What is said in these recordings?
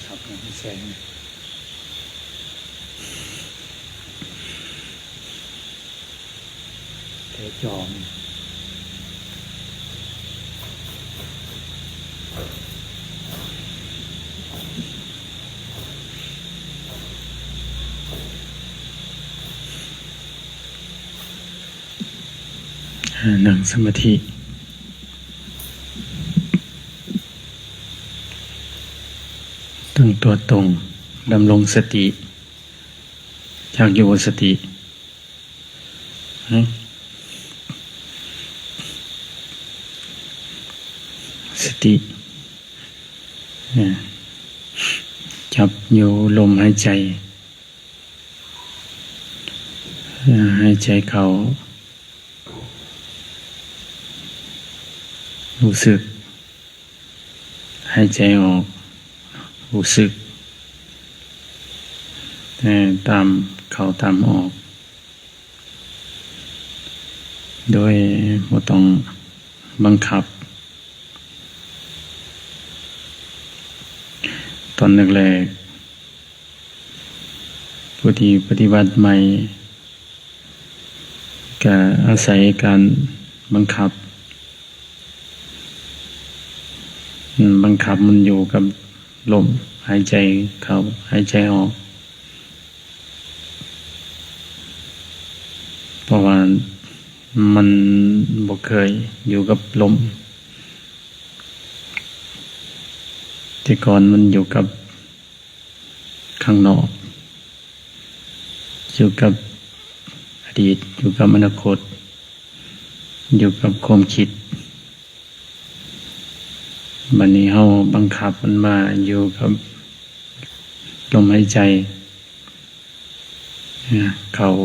ຄັບ ແສງແຕ່ຈອມ ນັ່ງສະມາທິ ຕັ້ງຕົວຕົງ ດຳລົງສະຕິ ຈັກຢູ່ບໍ່ສະຕິ? ຫຶ? ສະຕິ ຈັບຢູ່ລົມຫາຍໃຈ ຫາຍໃຈເຂົ້າ ຮູ້ສຶກ ຫາຍໃຈອອກ ຮູ້ສຶກ ແຕ່ຕາມເຂົ້າຕາມອອກ ໂດຍບໍ່ຕ້ອງບັງຄັບ. ຕອນແລກໆ ຜູ້ທີ່ປະຕິບັດໃໝ່ ກະອາໄສການບັງຄັບ ບັງຄັບມັນຢູ່ກັບລົມຫາຍໃຈເຂົ້າ ຫາຍໃຈອອກ ເພາະວ່າມັນບໍ່ເຄີຍຢູ່ກັບລົມ ແຕ່ກ່ອນມັນຢູ່ກັບ ຂ້າງນອກ ຢູ່ກັບອະດີດ ຢູ່ກັບອະນາຄົດ ຢູ່ກັບຄວາມຄິດ ບັດນີ້ເຮົາບັງຄັບມັນມາຢູ່ກັບລົມຫາຍໃຈ ເຂົ້າ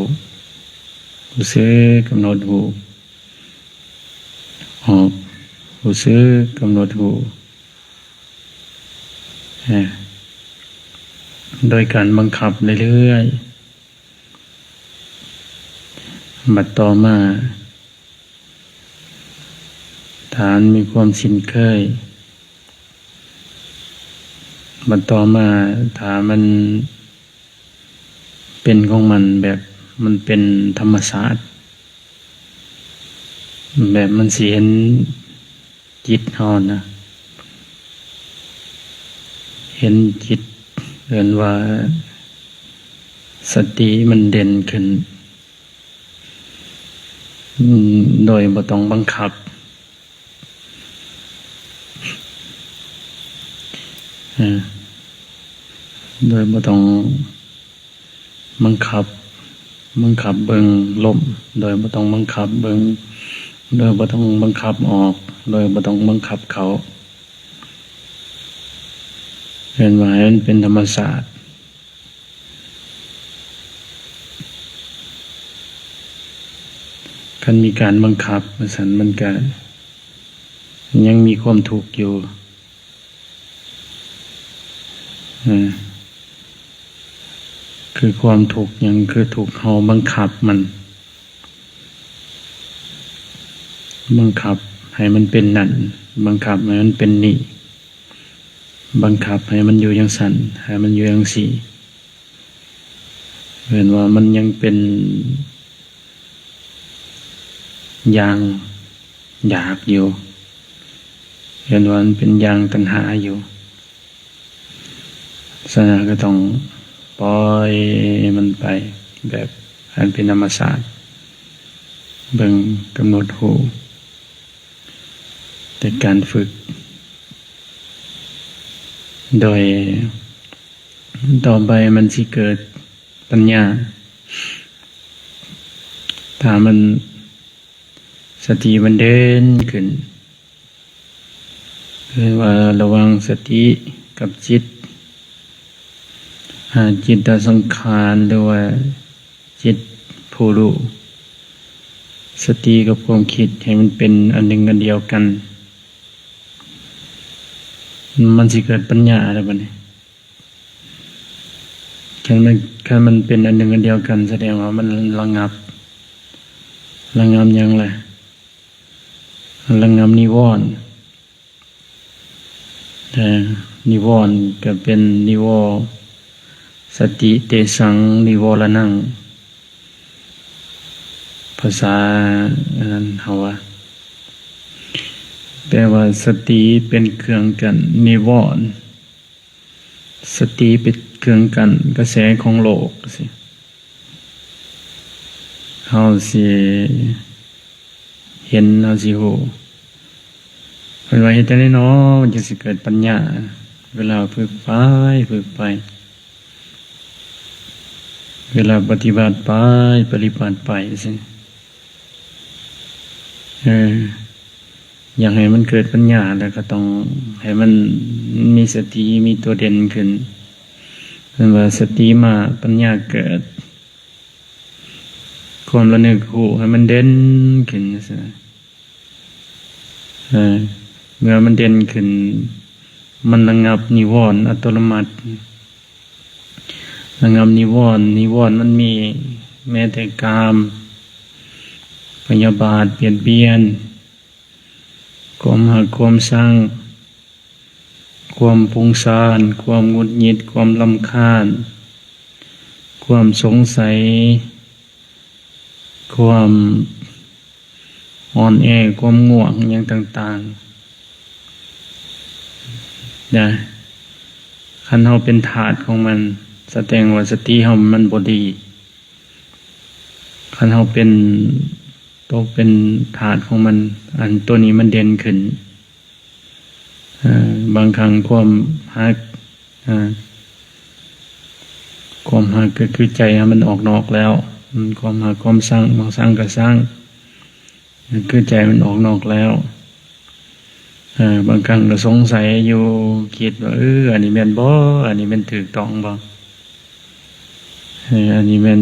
ຮູ້ສຶກ ກຳນົດຮູ້ ອອກ ຮູ້ສຶກ ກຳນົດຮູ້ ໂດຍການບັງຄັບເລື້ອຍໆ ບັດຕໍ່ມາ ຖ້າມັນມີຄວາມຊິນເຄີຍ ບັດຕໍ່ມາ ຖ້າມັນ ເປັນຂອງມັນ ແບບມັນເປັນທຳມະຊາດ ແບບມັນຊິເຫັນຈິດເຮົານະ ເຫັນຈິດ ເອີ້ນວ່າສະຕິມັນເດັ່ນຂຶ້ນ ໂດຍບໍ່ຕ້ອງບັງຄັບ ໂດຍບໍ່ຕ້ອງບັງຄັບ ບັງຄັບເບິ່ງລົມ ໂດຍບໍ່ຕ້ອງບັງຄັບເບິ່ງ ໂດຍບໍ່ຕ້ອງບັງຄັບອອກ ໂດຍບໍ່ຕ້ອງບັງຄັບເຂົ້າ ເອີ້ນວ່າໃຫ້ມັນເປັນທຳມະຊາດ. ຄັນມີການບັງຄັບວ່າຊັ້ນ ມັນກະຍັງມີຄວາມທຸກຢູ່ ເອີ ຄືຄວາມທຸກຫຍັງ? ຄືທຸກເຮົາບັງຄັບມັນ ບັງຄັບໃຫ້ມັນເປັນນັ້ນ ບັງຄັບໃຫ້ມັນເປັນນີ້ ບັງຄັບໃຫ້ມັນຢູ່ຈັ່ງຊັ້ນ ໃຫ້ມັນຢູ່ຈັ່ງຊີ້ ເຫັນວ່າມັນຍັງເປັນຢ່າງຢາກຢູ່ ເຫັນວ່າມັນເປັນຢ່າງຕັນຫາຢູ່. ສະນັ້ນກໍຕ້ອງປ່ອຍມັນໄປແບບໃຫ້ມັນເປັນທຳມະຊາດ ເບິ່ງ ກຳນົດຮູ້ ແຕ່ການຝຶກ ໂດຍຕໍ່ໄປມັນຊິເກີດປັນຍາ ຖ້າມັນ ສະຕິມັນເດັ່ນຂຶ້ນ ເອີ້ນວ່າລະຫວ່າງສະຕິກັບຈິດ ອາ ຈິດຕະສັງຂານ ຫຼືວ່າຈິດຜູ້ຮູ້ ສະຕິກັບຄວາມຄິດໃຫ້ມັນເປັນອັນໜຶ່ງອັນດຽວກັນ ມັນຊິເກີດປັນຍາແລ້ວບັດນີ້. ຄັນມັນ ຄັນມັນເປັນອັນໜຶ່ງອັນດຽວກັນ ສະແດງວ່າມັນລະງັບ ລະງັບຫຍັງລະ? ລະງັບນິວອນ. ແຕ່ນິວອນກໍເປັນນິວອ ສະຕິເຕສັງນິວອລະນັງ ພາສາອັນນັ້ນເຮົາວ່າ ແປວ່າສະຕິເປັນເຄື່ອງກັ້ນນິວອນ ສະຕິເປັນເຄື່ອງກັ້ນກະແສຂອງໂລກ ເຮົາຊິເຫັນ ເຮົາຊິຮູ້ ເພິ່ນວ່າເຮັດຈັ່ງໃດນໍ ມັນຈຶ່ງຊິເກີດປັນຍາ ເວລາຝຶກໄປ ຝຶກໄປ ເວລາປະຕິບັດໄປ ປະຕິບັດໄປ ເອີ ຢາກໃຫ້ມັນເກີດປັນຍາ ແລ້ວກໍຕ້ອງໃຫ້ມັນມີສະຕິ ມີຕົວເດັ່ນຂຶ້ນ ເພິ່ນວ່າສະຕິມາ ປັນຍາເກີດ ຄວາມລະນຶກຮູ້ໃຫ້ມັນເດັ່ນຂຶ້ນ ເອີ ເມື່ອມັນເດັ່ນຂຶ້ນ ມັນລະງັບນິວອນອັດຕະໂນມັດ ລະງັບນິວອນ ນິວອນມັນມີແມ້ແຕ່ກາມ ພະຍາບາດ ບຽດບຽນ ຄວາມຮັກ ຄວາມຊັງ ຄວາມຟຸ້ງຊານ ຄວາມຫງຸດຫງິດ ຄວາມລຳຄານ ຄວາມສົງໄສ ຄວາມອ່ອນແອ ຄວາມງ່ວງ ຫຍັງຕ່າງໆ ນະ ຄັນເຮົາເປັນທາດຂອງມັນ ສະແດງວ່າສະຕິເຮົາມັນບໍ່ດີ. ຄັນເຮົາເປັນ ຕົກເປັນທາດຂອງມັນ ອັນໂຕນີ້ມັນເດັ່ນຂຶ້ນ ເອີ ບາງຄັ້ງຄວາມຮັກ ເອີ ຄວາມຮັກກໍຄືໃຈເຮົາມັນອອກນອກແລ້ວ ອືມ ຄວາມຮັກຄວາມຊັງ ບາງຄັ້ງກໍຊັງ ກໍຄືໃຈມັນອອກນອກແລ້ວ ເອີ ບາງຄັ້ງກໍສົງໄສຢູ່ ຄິດວ່າ ເອີ ອັນນີ້ແມ່ນບໍ່? ອັນນີ້ແມ່ນຖືກຕ້ອງບໍ່? ເອີ ອັນນີ້ແມ່ນ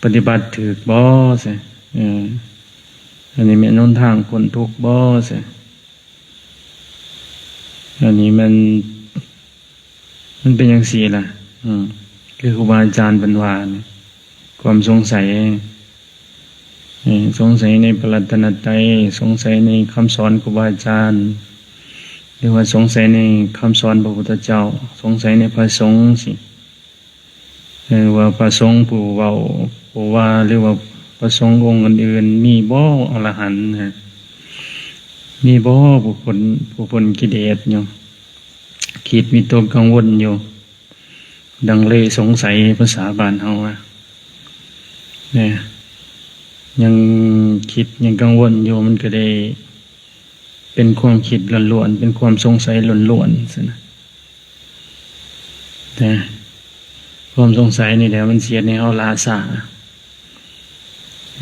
ປະຕິບັດຖືກບໍ່ ຊັ້ນ ເອີ ອັນນີ້ແມ່ນຫົນທາງພົ້ນທຸກບໍ່ ຊັ້ນ ອັນນີ້ແມ່ນ ມັນເປັນຈັ່ງຊີ້ລະ ອືມ ຄືຄູບາອາຈານເພິ່ນວ່ານີ້ ຄວາມສົງໄສ ເອີ ສົງໄສໃນພະລັດຕະນະໄຕ ສົງໄສໃນຄຳສອນຄູບາອາຈານ ຫຼືວ່າສົງໄສໃນຄຳສອນພະພຸດທະເຈົ້າ ສົງໄສໃນພະສົງຊີ້ ເອີ ວ່າພະສົງຜູ້ເວົ້າ ຜູ້ວ່າ ຫຼືວ່າພະສົງອົງອື່ນໆ ມີບໍ່ອະລະຫັນນະ ມີບໍ່ຜູ້ພົ້ນ ຜູ້ພົ້ນກິເລດຢູ່ ຄິດວິຕົກກັງວົນຢູ່ ລັງເລສົງໄສ ພາສາບ້ານເຮົາວ່າ ແນ່ ຍັງຄິດຍັງກັງວົນຢູ່ ມັນກໍໄດ້ ເປັນຄວາມຄິດລ້ວນໆ ເປັນຄວາມສົງໄສລ້ວນໆ ຊັ້ນນະ ແຕ່ຄວາມສົງໄສນີ້ແຫຼະ ມັນຊິເຮັດໃຫ້ເຮົາລ້າຊ້າ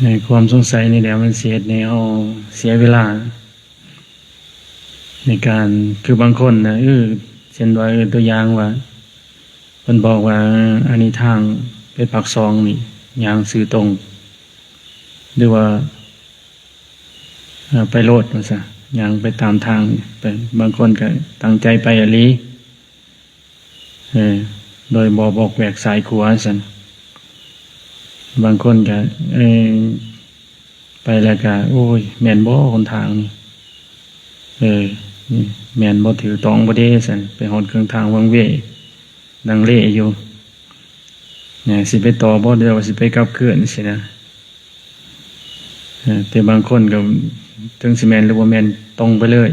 ໃນຄວາມສົງໄສນີ້ແຫຼະ ມັນຊິເຮັດໃຫ້ເຮົາເສຍເວລາ ໃນການ ຄືບາງຄົນນະ ເອີ ເຊັ່ນວ່າ ເອີ ຕົວຢ່າງວ່າ ເພິ່ນບອກວ່າ ອັນນີ້ທາງໄປປາກຊ່ອງນີ້ ຍ່າງຊື່ຕົງ ຫຼືວ່າ ເອີ ໄປໂລດວ່າຊະ ຍ່າງໄປຕາມທາງໄປ ບາງຄົນກໍຕັ້ງໃຈໄປອີ່ຫຼີ ເອີ ໂດຍບໍ່ບອກແວກຊ້າຍຂວາຊັ້ນ ບາງຄົນກໍ ເອີ ໄປແລ້ວກໍ ໂອ້ຍ ແມ່ນບໍ່ຫົນທາງນີ້ ເອີ ນີ້ແມ່ນບໍ່ ຖືກຕ້ອງບໍ່ເດ ຊັ້ນ ໄປຮອດເຄິ່ງທາງວັງເວ ລັງເລຢູ່ ນະ ຊິໄປຕໍ່ບໍ່ ຫຼືວ່າຊິໄປກັບຄືນຊີ້ນະ ເອີ ແຕ່ບາງຄົນກໍເຖິງຊິແມ່ນຫຼືບໍ່ແມ່ນ ຕົງໄປເລີຍ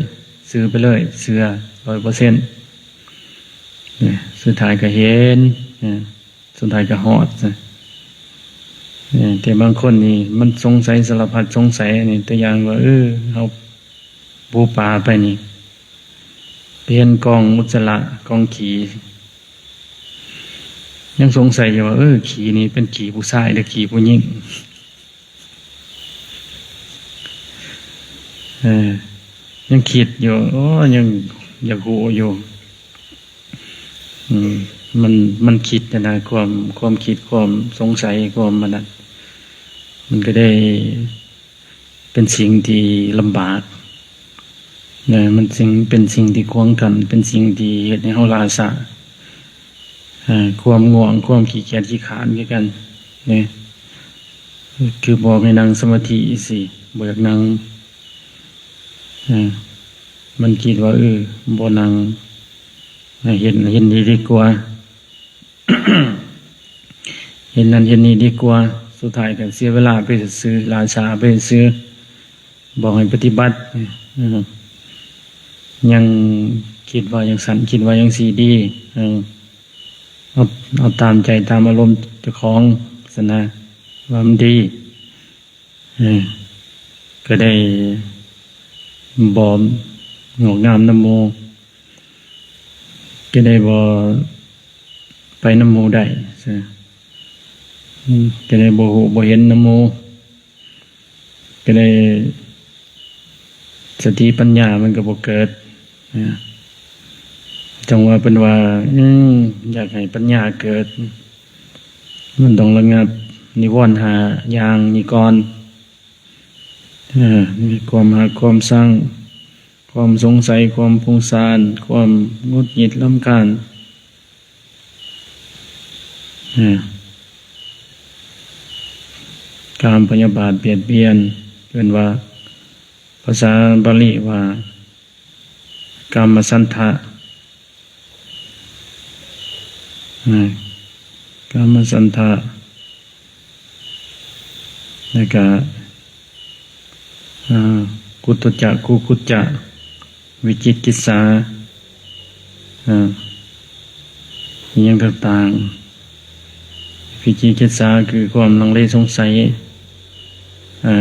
ຊື່ໄປເລີຍ ເຊື່ອຮ້ອຍເປີເຊັນ ນະ ສຸດທ້າຍກໍເຫັນ ນະ ສຸດທ້າຍກໍຮອດ ນະ ເອີ ແຕ່ບາງຄົນນີ້ມັນສົງໄສສາລະພັດສົງໄສ ນີ້ ຕົວຢ່າງວ່າ ເອີ ເຮົາ ປູປາໄປນີ້ ໄປເຫັນກອງອຸດຈະລະ ກອງຂີ້ ຍັງສົງໄສຢູ່ວ່າ ເອີ ຂີ້ນີ້ເປັນຂີ້ຜູ້ຊາຍ ຫຼື ຂີ້ຜູ້ຍິງ ເອີ ຍັງຄິດຢູ່ ໂອ້ ຍັງຢາກຮູ້ຢູ່ ອືມ ມັນ ມັນຄິດຫັ້ນນະ ຄວາມ ຄວາມຄິດ ຄວາມສົງໄສ ຄວາມອັນນັ້ນ ມັນກໍໄດ້ ເປັນສິ່ງທີ່ລຳບາກນະ ມັນຈຶ່ງເປັນສິ່ງທີ່ຂວາງກັ້ນ ເປັນສິ່ງທີ່ເຮັດໃຫ້ເຮົາລ້າຊ້າ ເອີ ຄວາມງ່ວງ ຄວາມຂີ້ຂຽດຂີ້ຄ້ານຄືກັນນະ ຄືບອກໃຫ້ນັ່ງສະມາທິຊີ້ ບໍ່ຢາກນັ່ງ ເອີ ມັນຄິດວ່າ ເອີ ບໍ່ນັ່ງ ໃຫ້ເຮັດ ເຮັດນີ້ດີກວ່າ ເຮັດນັ້ນເຮັດນີ້ດີກວ່າ. ສຸດທ້າຍກໍເສຍເວລາໄປຊື່ໆ ຫຼ້າຊ້າໄປຊື່ໆ ບອກໃຫ້ປະຕິບັດ ເອີ ຍັງຄິດວ່າຈັ່ງຊັ້ນ ຄິດວ່າຈັ່ງຊີ້ດີ ເອີ ເອົາ ເອົາຕາມໃຈຕາມອາລົມເຈົ້າຂອງຊັ້ນນະ ວ່າມັນດີ ເອີ ກໍໄດ້ບໍ່ງອກງາມນຳໝູ່ ກໍໄດ້ບໍ່ໄປນຳໝູ່ໄດ້ ເອີ ກໍໄດ້ບໍ່ຮູ້ບໍ່ເຫັນນຳໝູ່ ກໍໄດ້ສະຕິປັນຍາມັນກໍບໍ່ເກີດ ເອີ ຈັ່ງວ່າເພິ່ນວ່າ ອືມ ຢາກໃຫ້ປັນຍາເກີດ ມັນຕ້ອງລະງັບນິວອນຫ້າຢ່າງນີ້ກ່ອນ ເອີ ມີຄວາມຮັກຄວາມຊັງ ຄວາມສົງໄສ ຄວາມຟຸ້ງຊານ ຄວາມຫງຸດຫງິດລຳຄານ ເອີ ກາມພະຍາບາດບຽດບຽນ ເອີ້ນວ່າ ພາສາບາລີວ່າ ກາມະສັນທະ ນະ ກາມະສັນທະ ແລ້ວກະ ອາ ກຸດທະຈະ ກຸກຸດຈະ ວິຈິກິດສາ ອາ ອີ່ຫຍັງຕ່າງໆ ວິຈິກິດສາຄືຄວາມລັງເລສົງໄສ ອາ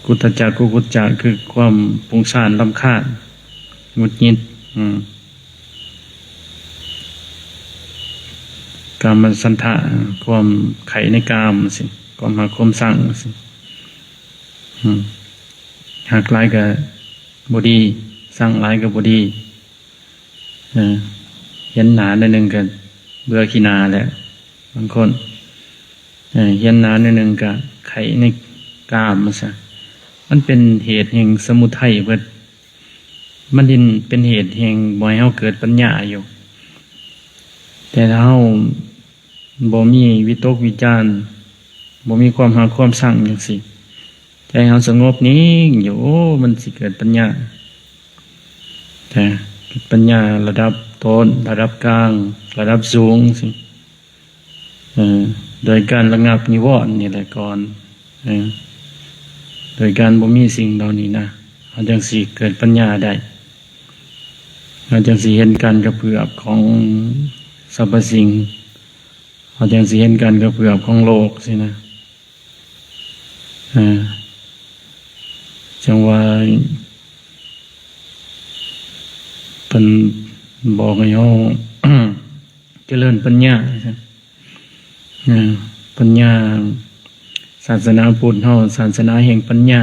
ກຸດທະຈະ ກຸກຸດຈະ ຄືຄວາມຟຸ້ງຊານລຳຄານ ຫງຸດຫງິດ ອາ ກາມະສັນທະ ຄວາມໃຄ່ໃນກາມ ຈັ່ງຊີ້ ຄວາມຮັກຄວາມຊັງ ຈັ່ງຊີ້ ອາ ຮັກຫຼາຍກໍບໍ່ດີ ຊັງຫຼາຍກໍບໍ່ດີ ເອີ ເຫັນໜ້າໜ້ອຍໜຶ່ງກໍເບື່ອຂີ້ໜ້າແລ້ວ ບາງຄົນ ເອີ ເຫັນໜ້າໜ້ອຍໜຶ່ງກໍໃຄ່ໃນກາມ ວ່າຊັ້ນ ມັນເປັນເຫດແຫ່ງສະມຸໄທເບິດ ມັນເປັນເຫດແຫ່ງບໍ່ໃຫ້ເຮົາເກີດປັນຍາຢູ່ ແຕ່ຖ້າເຮົາບໍ່ມີວິຕົກວິຈານ ບໍ່ມີຄວາມຮັກຄວາມຊັງຈັ່ງຊີ້ ໃຈເຮົາສະຫງົບນິ່ງຢູ່ ໂອ້ ມັນຊິເກີດປັນຍາ ແຕ່ເກີດປັນຍາລະດັບຕົ້ນ ລະດັບກາງ ລະດັບສູງຊີ້ ເອີ ໂດຍການລະງັບນິວອນນີ້ແຫຼະກ່ອນ ເອີ ໂດຍການບໍ່ມີສິ່ງເຫຼົ່ານີ້ນະ ເຮົາຈັ່ງຊິເກີດປັນຍາໄດ້ ເຮົາຈັ່ງຊິເຫັນການກະເພື່ອບຂອງສັບພະສິ່ງ ເຮົາຈັ່ງຊິເຫັນການກະເພື່ອບຂອງໂລກຊີ້ນະ ເອີ ຈັ່ງວ່າເພິ່ນບອກໃຫ້ເຮົາ ຈະເລີນປັນຍາ ເອີ ປັນຍາ ສາສະໜາພຸດເຮົາ ສາສະໜາແຫ່ງປັນຍາ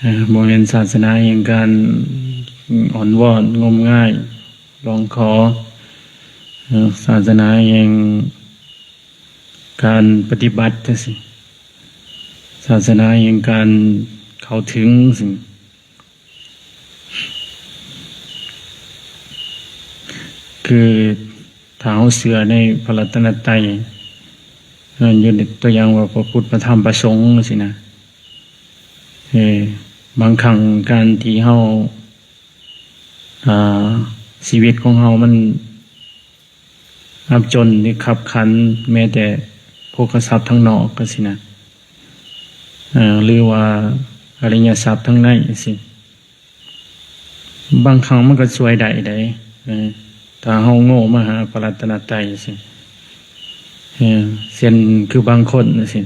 ເອີ ບໍ່ແມ່ນສາສະໜາແຫ່ງການອ້ອນວອນ ງົມງາຍ ຮ້ອງຂໍ ເອີ ສາສະໜາແຫ່ງການປະຕິບັດຈັ່ງຊີ້ ສາສະໜາແຫ່ງການເຂົ້າເຖິງ ຄືຖ້າເຮົາເຊື່ອໃນພະລັດຕະນະໄຕ ເອີ ຍົກຕົວຢ່າງວ່າພະພຸດ ພະທຳ ພະສົງ ຈັ່ງຊີ້ນະ ເອີ ບາງຄັ້ງການທີ່ເຮົາ ອາ ຊີວິດຂອງເຮົາມັນ ອັບຈົນ ຫຼື ຂັບຂັນ ແມ້ແຕ່ໂພຄະຊັບທາງນອກຈັ່ງຊີ້ນະ ເອີ ຫຼືວ່າອະລິຍະຊັບທາງໃນຈັ່ງຊີ້ ບາງຄັ້ງມັນກໍຊ່ວຍໄດ້ເດ້ ເອີ ຖ້າເຮົາໂງ່ມາຫາພະລັດຕະນະໄຕຈັ່ງຊີ້ ເອີ ເຊັ່ນຄືບາງຄົນຈັ່ງຊີ້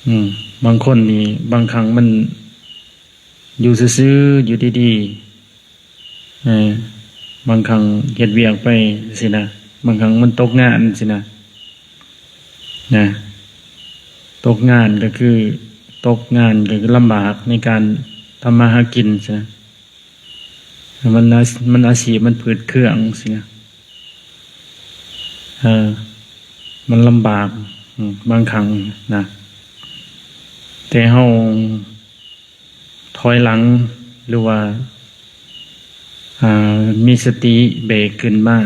ອືມ ບາງຄົນນີ້ບາງຄັ້ງມັນຢູ່ຊື່ໆ ຢູ່ດີໆ ເອີ ບາງຄັ້ງເຮັດວຽກໄປຊີ້ນະ ບາງຄັ້ງມັນຕົກງານຊີ້ນະ ນະ ຕົກງານກໍຄື ຕົກງານກໍຄືລຳບາກໃນການທຳມາຫາກິນຊີ້ນະ ມັນອາ ມັນອາຊີບມັນຝືດເຄືອງຊີ້ນະ ເອີ ມັນລຳບາກ ອືມ ບາງຄັ້ງນະ ແຕ່ເຮົາຖອຍຫຼັງ ຫຼືວ່າ ອາ ມີສະຕິເບກຂຶ້ນມາ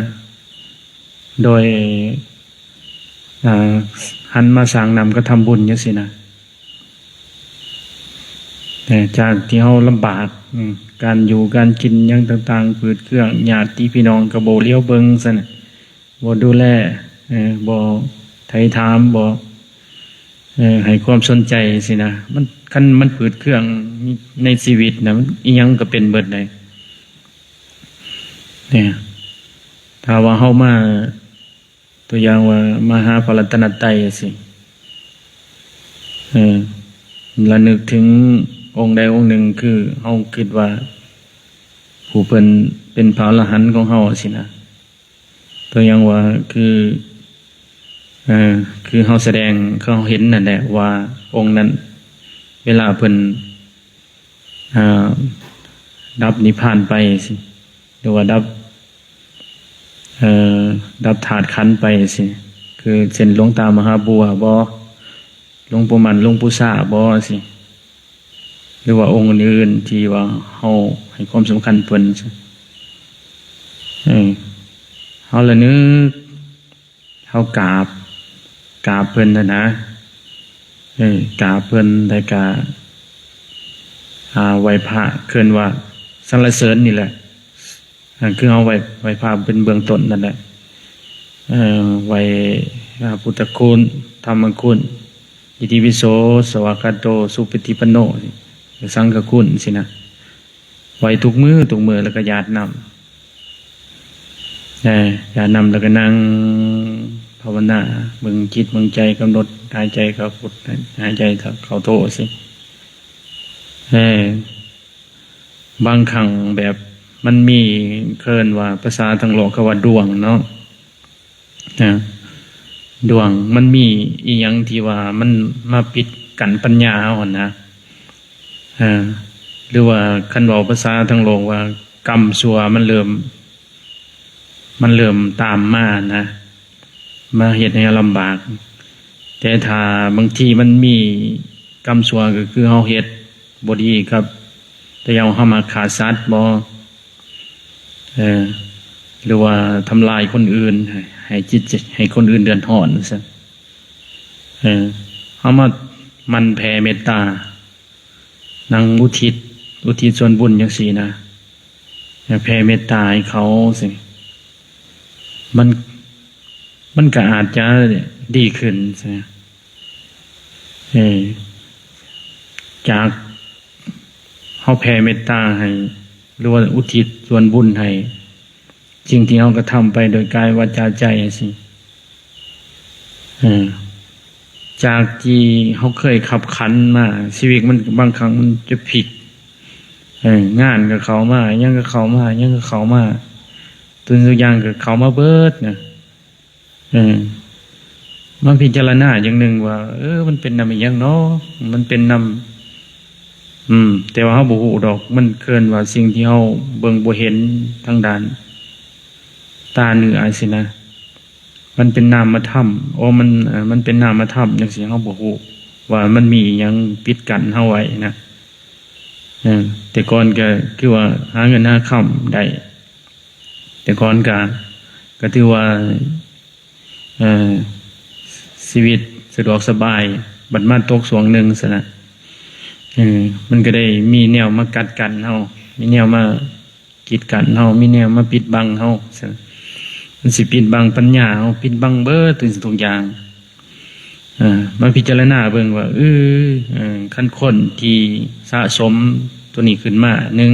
ໂດຍ ອາ ຫັນມາສ້າງນຳກະທຳບຸນຈັ່ງຊີ້ນະ. ເອີ ຈາກທີ່ເຮົາລຳບາກ ອືມ ການຢູ່ການກິນຫຍັງຕ່າງໆ ພືດເຄື່ອງ ຍາດຕິພີ່ນ້ອງກໍບໍ່ຫຼຽວເບິ່ງຊັ້ນນະ ບໍ່ດູແລ ເອີ ບໍ່ໄຖ່ຖາມ ບໍ່ ເອີ ໃຫ້ຄວາມສົນໃຈຊີ້ນະ ມັນ ຄັນມັນພືດເຄື່ອງໃນຊີວິດນະ ມັນ ອີ່ຫຍັງມັນກໍເປັນເບິດໃດ ເອີ ຖ້າວ່າເຮົາມາ ຕົວຢ່າງວ່າມາຫາພະລັດຕະນະໄຕຊີ້ ເອີ ລະນຶກເຖິງອົງໃດອົງໜຶ່ງ ຄືເຮົາຄິດວ່າຜູ້ເພິ່ນເປັນພະອະລະຫັນຂອງເຮົາຊີ້ນະ ຕົວຢ່າງວ່າຄື ເອີ ຄືເຮົາສະແດງ ຄືເຮົາເຫັນນັ້ນແຫຼະວ່າອົງນັ້ນ ເວລາເພິ່ນ ອ່າ ດັບນິບພານໄປຊີ້ ຫຼືວ່າດັບ ເອີ ດັບທາດຂັນໄປຊີ້ ຄືເຊັ່ນ ຫຼວງຕາມະຫາບົວບໍ ຫຼວງປູ່ໝັ້ນ ຫຼວງປູ່ຊາບໍຊີ້ ຫຼືວ່າອົງອື່ນໆ ທີ່ວ່າເຮົາໃຫ້ຄວາມສຳຄັນເພິ່ນຊີ້ ເອີ ເຮົາລະນຶກ ເຮົາກາບ ກາບເພິ່ນຫັ້ນນະ ເອີ ກາບເພິ່ນ ແລ້ວກະ ອ່າ ໄຫວ້ພະ ເອີ້ນວ່າສັນລະເສີນນີ້ແຫຼະ ອ່າ ຄືເຮົາໄຫວ້ ໄຫວ້ພະເປັນເບື້ອງຕົ້ນນັ້ນແຫຼະ ເອີ ໄຫວ້ ອ່າ ພຸດທະຄຸນ ທຳມະຄຸນ ອິຕິປິໂສ ສະວາກາໂຕ ສຸປະຕິປັນໂນ ສັງຄະຄຸນຊີ້ນະ. ໄຫວ້ທຸກມື້ ທຸກມື້ ແລ້ວກໍຢາດນ້ຳ ເອີ ຢາດນ້ຳ ແລ້ວກໍນັ່ງພາວະນາ ເບິ່ງຈິດເບິ່ງໃຈ ກຳນົດຫາຍໃຈເຂົ້າພຸດ ຫາຍໃຈເຂົ້າໂທຊີ້ ເອີ ບາງຄັ້ງແບບມັນມີ ເອີ້ນວ່າ ພາສາທາງໂລກເຂົາວ່າດວງເນາະ ນະ ດວງ ມັນມີອີ່ຫຍັງທີ່ວ່າມັນມາປິດກັ້ນປັນຍາເຮົາຫັ້ນນະ ເອີ ຫຼືວ່າຄັນເວົ້າພາສາທາງໂລກວ່າກຳຊົ່ວມັນເລີ່ມ ມັນເລີ່ມຕາມມານະ ມາເຮັດໃຫ້ເຮົາລຳບາກ ແຕ່ຖ້າບາງທີມັນມີກຳຊົ່ວ ກໍຄືເຮົາເຮັດບໍ່ດີກັບ ແຕ່ຢ່າງເຮົາມາຂ້າສັດບໍ ເອີ ຫຼືວ່າທຳລາຍຄົນອື່ນ ໃຫ້ ໃຫ້ຈິດໃຈ ໃຫ້ຄົນອື່ນເດືອດຮ້ອນຊັ້ນ ເອີ ເຮົາມາໝັ່ນແຜ່ເມດຕາ ນັ່ງອຸທິດ ອຸທິດສ່ວນບຸນຈັ່ງຊີ້ນະ ແຜ່ເມດຕາໃຫ້ເຂົາຊີ້ ມັນ ມັນກໍອາດຈະດີຂຶ້ນຊີ້ ເອີ ຈາກເຮົາແຜ່ເມດຕາໃຫ້ ຫຼືວ່າອຸທິດສ່ວນບຸນໃຫ້ ສິ່ງທີ່ເຮົາກະທຳໄປໂດຍກາຍ ວາຈາ ໃຈຊີ້ ເອີ ຈາກທີ່ເຮົາເຄີຍຂັບຂັນມາ ຊີວິດມັນບາງຄັ້ງມັນຈະພິກ ເອີ ງານກະເຂົ້າມາ ຫຍັງກະເຂົ້າມາ ຫຍັງກະເຂົ້າມາ ທຸກສິ່ງທຸກຢ່າງກະເຂົ້າມາເບິດນະ ເອີ ມາພິຈາລະນາຢ່າງໜຶ່ງວ່າ ເອີ ມັນເປັນນຳອີ່ຫຍັງເນາະ ມັນເປັນນຳ ອືມ ແຕ່ວ່າເຮົາບໍ່ຮູ້ດອກ ມັນເອີ້ນວ່າສິ່ງທີ່ເຮົາເບິ່ງບໍ່ເຫັນທາງດ້ານຕາເນື້ອຊີ້ນະ ມັນເປັນນາມມະທຳ ໂອ ມັນ ເອີ ມັນເປັນນາມມະທຳຈັ່ງຊີ້ ເຮົາບໍ່ຮູ້ວ່າມັນມີອີ່ຫຍັງປິດກັ້ນເຮົາໄວ້ນະ ເອີ ແຕ່ກ່ອນກະຄືວ່າຫາເງິນຫາຄຳໄດ້ ແຕ່ກ່ອນກະ ກະຖືວ່າ ເອີ ຊີວິດສະດວກສະບາຍ ບັດມາຕົກຊ່ວງໜຶ່ງຊັ້ນນະ ເອີ ມັນກະໄດ້ມີແນວມາກັດກັ້ນເຮົາ ມີແນວມາກີດກັ້ນເຮົາ ມີແນວມາປິດບັງເຮົາຊັ້ນ ມັນຊິປິດບັງປັນຍາເຮົາ ປິດບັງເບິດທຸກສິ່ງທຸກຢ່າງ ເອີ ມາພິຈາລະນາເບິ່ງວ່າ ເອີ ເອີ ຄັນຄົນທີ່ສະສົມໂຕນີ້ຂຶ້ນມາ ໜຶ່ງ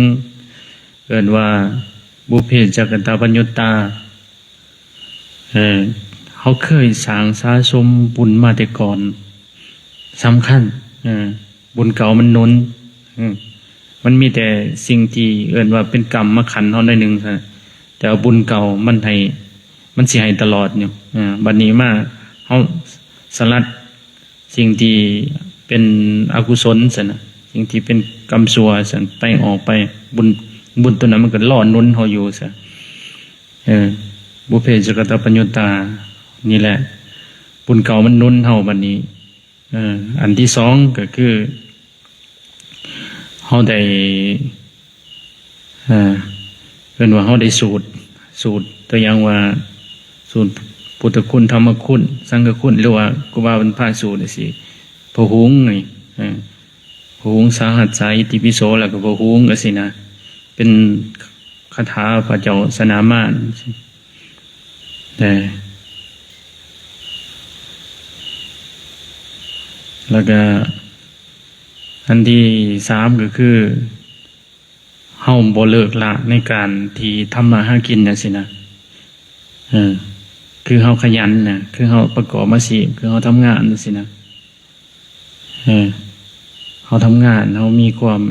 ເອີ້ນວ່າ ບຸບເພຈັກກະຕາປະຍຸດຕາ ເອີ ເຮົາເຄີຍສ້າງສະສົມບຸນມາແຕ່ກ່ອນ ສຳຄັນ ເອີ ບຸນເກົ່າມັນໜູນ ເອີ ມັນມີແຕ່ສິ່ງທີ່ເອີ້ນວ່າເປັນກຳມາຂັນເຮົາໜ້ອຍໜຶ່ງ ແຕ່ວ່າບຸນເກົ່າມັນໃຫ້ ມັນຊິໃຫ້ຕະຫຼອດຢູ່ ເອີ ບັດນີ້ມາເຮົາສະຫຼັດ ສິ່ງທີ່ເປັນອະກຸສົນຊັ້ນນະ ສິ່ງທີ່ເປັນກຳຊົ່ວຊັ້ນ ໄປອອກໄປ ບຸນ ບຸນໂຕນັ້ນມັນກໍລໍໜູນເຮົາຢູ່ຊັ້ນ ເອີ ບຸບເພຈັກກະຕາປະຍຸດຕາ ນີ້ແຫຼະ ບຸນເກົ່າມັນໜູນເຮົາບັດນີ້ ເອີ ອັນທີສອງກໍຄື ເຮົາໄດ້ ເອີ ເອີ້ນວ່າເຮົາໄດ້ສູດ ສູດ ຕົວຢ່າງວ່າ ສູດພຸດທະຄຸນ ທຳມະຄຸນ ສັງຄະຄຸນ ຫຼືວ່າຄູບາເພິ່ນພາສູດຈັ່ງຊີ້ ພະຫຸງນີ້ ເອີ ບໍ່ຫຸງສາຫັດສາອິຕິປິໂສ ແລ້ວກໍບໍ່ຫຸງ ຈັ່ງຊີ້ນະ ເປັນຄາຖາພະເຈົ້າຊະນະມານ ແຕ່ ແລ້ວກໍອັນທີສາມກໍຄື ເຮົາບໍ່ເລີກລະໃນການທີ່ທຳມາຫາກິນຈັ່ງຊີ້ນະ ເອີ ຄືເຮົາຂະຫຍັນນະ ຄືເຮົາປະກອບອາຊີບ ຄືເຮົາທຳງານຈັ່ງຊີ້ນະ ເອີ ເຮົາທຳງານ ເຮົາມີຄວາມ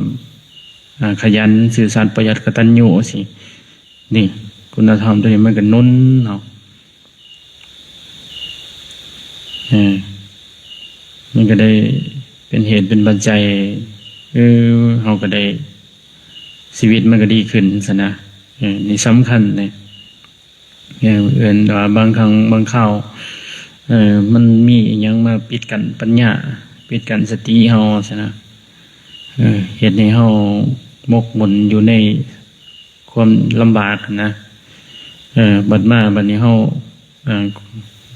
ອາ ຂະຫຍັນ ຊື່ສັດ ປະຢັດ ກະຕັນຍູ ຊີ້ ນີ້ ຄຸນນະທຳຕົວນີ້ມັນກໍໜູນເຮົາ ເອີ ມັນກໍໄດ້ເປັນເຫດເປັນປັດໄຈ ເອີ ເຮົາກໍໄດ້ ຊີວິດມັນກໍດີຂຶ້ນຊັ້ນນະ ເອີ ນີ້ສຳຄັນເດ້ ເອີ ເອີ້ນວ່າບາງຄັ້ງບາງຄາວ ເອີ ມັນມີອີ່ຫຍັງມາປິດກັ້ນປັນຍາ ປິດກັ້ນສະຕິເຮົາຊັ້ນນະ ເອີ ເຮັດໃຫ້ເຮົາໝົກໝຸ່ນຢູ່ໃນ ຄວາມລຳບາກຫັ້ນນະ ເອີ ບັດມາບັດນີ້ເຮົາ ເອີ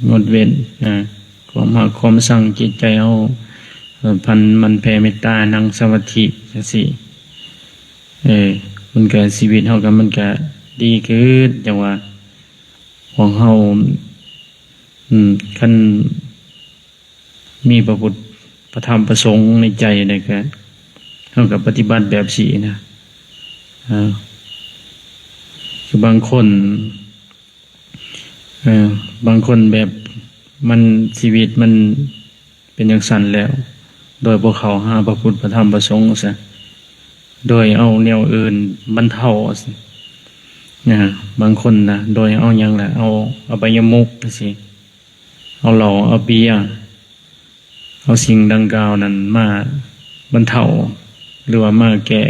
ງົດເວັ້ນ ເອີ ຄວາມຮັກຄວາມຊັງ ຈິດໃຈເຮົາ ເອີ ພັນໝັ່ນແຜ່ເມດຕາ ນັ່ງສະມາທິ ຈັ່ງຊີ້ ເອີ ມັນກະ ຊີວິດເຮົາກະ ມັນກະດີຂຶ້ນ ຈັ່ງວ່າ ພວກເຮົາ ອືມ ຄັນ ມີພະພຸດ ພະທຳ ພະສົງໃນໃຈແລ້ວກະ ເຮົາກະປະຕິບັດແບບຊີ້ນະ ເອີ ຄືບາງຄົນ ເອີ ບາງຄົນແບບມັນ ຊີວິດມັນເປັນຈັ່ງຊັ້ນແລ້ວ ໂດຍບໍ່ເຂົ້າຫາພະພຸດ ພະທຳ ພະສົງຊະ ໂດຍເອົາແນວອື່ນບັນເທົາ ນະ ບາງຄົນນະ ໂດຍເອົາຫຍັງລະ ເອົາອະບາຍະມຸກຈັ່ງຊີ້ ເອົາເຫຼົ້າເອົາເບຍ ເອົາສິ່ງດັ່ງກ່າວນັ້ນມາບັນເທົາ ຫຼືວ່າມາແກ້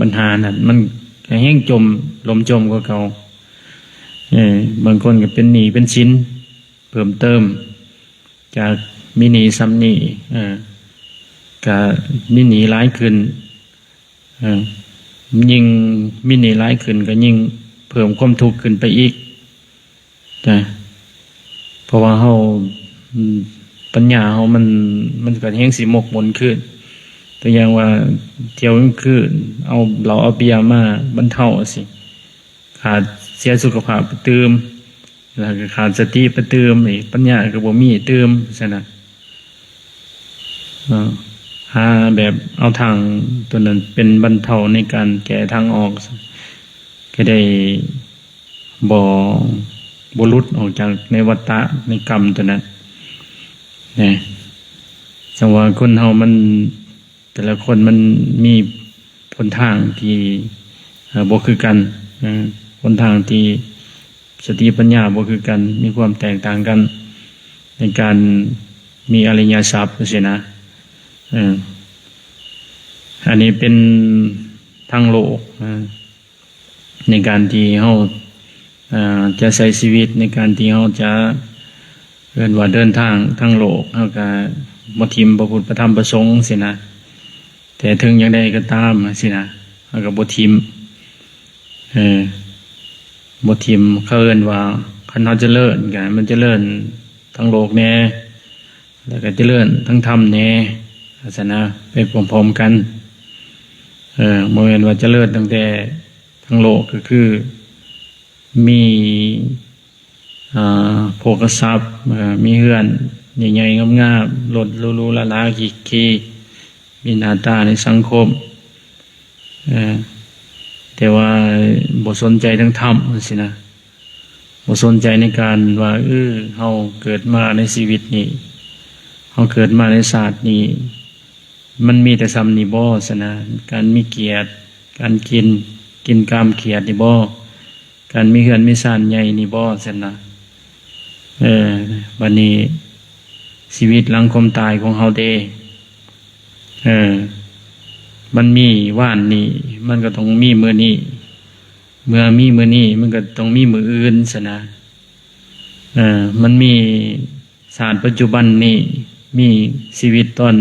ບັນຫານັ້ນ ມັນກໍແຮ່ງຈົມ ລົ້ມຈົມກວ່າເກົ່າ ເອີ ບາງຄົນກໍເປັນໜີ້ເປັນສິນເພີ່ມເຕີມ ຈາກມີໜີ້ຊຳນີ້ ເອີ ກໍມີໜີ້ຫຼາຍຂຶ້ນ ເອີ ຍິ່ງມີໜີ້ຫຼາຍຂຶ້ນກໍຍິ່ງເພີ່ມຄວາມທຸກຂຶ້ນໄປອີກນະ ເພາະວ່າເຮົາ ປັນຍາເຮົາມັນ ມັນກໍແຮ່ງຊິໝົກໝຸ່ນຂຶ້ນ ຕົວຢ່າງວ່າທ່ຽວກາງຄືນ ເອົາເຫຼົ້າເອົາເບຍມາບັນເທົາຊີ້ ຂາດເສຍສຸຂະພາບໄປຕື່ມ ແລ້ວກໍຂາດສະຕິໄປຕື່ມອີກ ປັນຍາກໍບໍ່ມີຕື່ມຊັ້ນນະ ເອີ ຫາແບບເອົາທາງຕົວນັ້ນເປັນບັນເທົາໃນການແກ້ທາງອອກ ກໍໄດ້ບໍ່ ບໍ່ຫຼຸດອອກຈາກໃນວັດຕະ ໃນກຳຕົວນັ້ນນະ ຈັ່ງວ່າຄົນເຮົາມັນ ແຕ່ລະຄົນມັນມີຫົນທາງທີ່ ເອີ ບໍ່ຄືກັນ ເອີ ຫົນທາງທີ່ສະຕິປັນຍາບໍ່ຄືກັນ ມີຄວາມແຕກຕ່າງກັນ ໃນການມີອະລິຍະຊັບຈັ່ງຊີ້ນະ ເອີ ອັນນີ້ເປັນທາງໂລກ ເອີ ໃນການທີ່ເຮົາ ເອີ ຈະໃຊ້ຊີວິດ ໃນການທີ່ເຮົາຈະ ເອີ້ນວ່າເດີນທາງທາງໂລກ ເຮົາກະບໍ່ຖິ້ມພະພຸດ ພະທຳ ພະສົງຊີ້ນະ ແຕ່ເຖິງຢ່າງໃດກໍຕາມຊີ້ນະ ເຮົາກະບໍ່ຖິ້ມ ເອີ ບໍ່ຖິ້ມ ເຂົາເອີ້ນວ່າ ຄັນເຮົາຈະເລີນກະໃຫ້ມັນຈະເລີນທາງໂລກແດ່ ແລ້ວກະຈະເລີນທາງທຳແດ່ ວ່າຊັ້ນນະ ໄປພ້ອມໆກັນ ເອີ ບໍ່ແມ່ນວ່າຈະເລີນຕັ້ງແຕ່ທາງໂລກ ກໍຄືມີ ອ່າ ໂພຄະຊັບ ເອີ ມີເຮືອນໃຫຍ່ໆງາມໆ ລົດຫຼູໆຫຼາໆຂີ່ໆ ມີໜ້າຕາໃນສັງຄົມ ເອີ ແຕ່ວ່າບໍ່ສົນໃຈທາງທຳຊີ້ນະ ບໍ່ສົນໃຈໃນການວ່າ ເອີ ເຮົາເກີດມາໃນຊີວິດນີ້ ເຮົາເກີດມາໃນຊາດນີ້ ມັນມີແຕ່ຊ່ຳນີ້ບໍ່ຊັ້ນນະ ການມີກຽດ ການກິນ ກິນກາມກຽດນີ້ບໍ່ ການມີເຮືອນມີຊານໃຫຍ່ນີ້ບໍ່ຊັ້ນນະ ເອີ ບາດນີ້ຊີວິດຫຼັງຄວາມຕາຍຂອງເຮົາເດ ເອີ ມັນມີວານນີ້ ມັນກໍຕ້ອງມີມື້ນີ້ ເມື່ອມີມື້ນີ້ ມັນກໍຕ້ອງມີມື້ອື່ນຊັ້ນນະ ເອີ ມັນມີຊາດປັດຈຸບັນນີ້ ມີຊີວິດຕອນ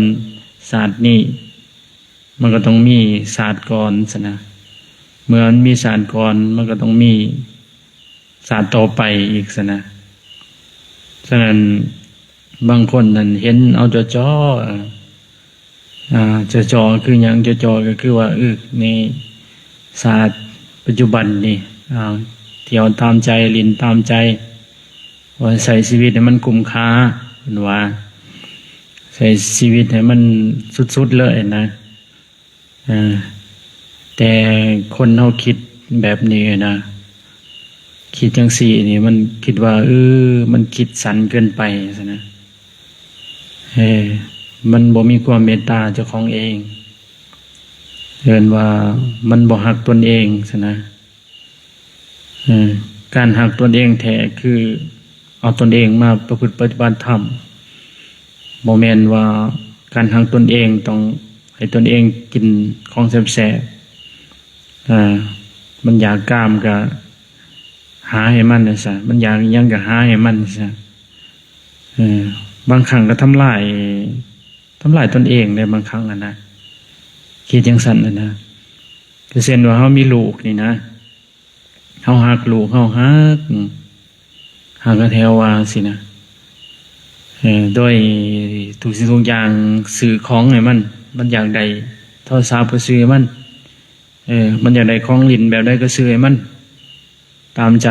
ຊາດນີ້ ມັນກໍຕ້ອງມີຊາດກ່ອນຊັ້ນນະ ເມື່ອມັນມີຊາດກ່ອນ ມັນກໍຕ້ອງມີຊາດຕໍ່ໄປອີກຊັ້ນນະ ສະນັ້ນ ບາງຄົນນັ້ນເຫັນເອົາຈໍ້ໆ ເອີ ອ່າ ຈໍຈໍຄືຫຍັງ? ຈໍຈໍກໍຄືວ່າ ເອີ ໃນຊາດປັດຈຸບັນນີ້ ອ່າ ທ່ຽວຕາມໃຈ ຫຼິ້ນຕາມໃຈ ວ່າໃຊ້ຊີວິດໃຫ້ມັນກຸ້ມຄ່າ ເພິ່ນວ່າ ໃຊ້ຊີວິດໃຫ້ມັນສຸດໆເລີຍນະ. ເອີ ແຕ່ຄົນເຮົາຄິດແບບນີ້ນະ ຄິດຈັ່ງຊີ້ນີ້ ມັນຄິດວ່າ ເອີ ມັນຄິດສັ້ນເກີນໄປຊັ້ນນະ. ເອີ ມັນບໍ່ມີຄວາມເມດຕາເຈົ້າຂອງເອງ ເອີ້ນວ່າມັນບໍ່ຮັກຕົນເອງຊັ້ນນະ. ເອີ ການຮັກຕົນເອງແທ້ຄືເອົາຕົນເອງມາປະພຶດປະຕິບັດທຳ, ບໍ່ແມ່ນວ່າການຮັກຕົນເອງຕ້ອງໃຫ້ຕົນເອງກິນຂອງແຊບໆ. ເອີ ມັນຢາກກາມກໍຫາໃຫ້ມັນຊະ, ມັນຢາກອີ່ຫຍັງກໍຫາໃຫ້ມັນຊະ. ເອີ ບາງຄັ້ງກໍທຳລາຍ ທຳລາຍຕົນເອງໄດ້ບາງຄັ້ງຫັ້ນນະ, ຄິດຈັ່ງຊັ້ນຫັ້ນນະ. ຄືເຊັ່ນວ່າເຮົາມີລູກນີ້ນະ, ເຮົາຮັກລູກ ເຮົາຮັກ ອືມ ຮັກແທ້ວ່າຊີ້ນະ. ເອີ ໂດຍທຸກສິ່ງທຸກຢ່າງ ຊື້ຂອງໃຫ້ມັນ, ມັນຢາກໄດ້ໂທລະສັບກໍຊື້ໃຫ້ມັນ, ເອີ ມັນຢາກໄດ້ຂອງຫຼິ້ນແບບໃດກໍຊື້ໃຫ້ມັນຕາມໃຈ,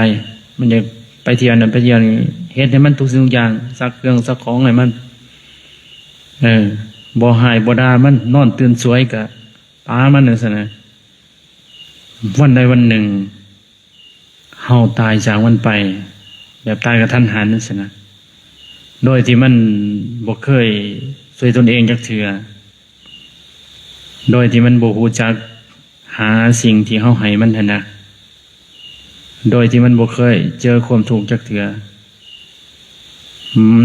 ມັນຢາກໄປທ່ຽວນັ້ນໄປທ່ຽວນີ້ ເຮັດໃຫ້ມັນທຸກສິ່ງທຸກຢ່າງ, ຊັກເຄື່ອງຊັກຂອງໃຫ້ມັນ, ເອີ ບໍ່ຮ້າຍບໍ່ດ່າມັນ, ນອນຕື່ນສວຍກໍປາມັນຈັ່ງຊັ້ນນະ. ວັນໃດວັນໜຶ່ງ ເຮົາຕາຍຈາກມັນໄປ ແບບຕາຍກະທັນຫັນຊັ້ນນະ, ໂດຍທີ່ມັນບໍ່ເຄີຍຊ່ວຍຕົນເອງຈັກເທື່ອ, ໂດຍທີ່ມັນບໍ່ຮູ້ຈັກຫາສິ່ງທີ່ເຮົາໃຫ້ມັນຫັ້ນນະ, ໂດຍທີ່ມັນບໍ່ເຄີຍເຈີຄວາມທຸກຈັກເທື່ອ.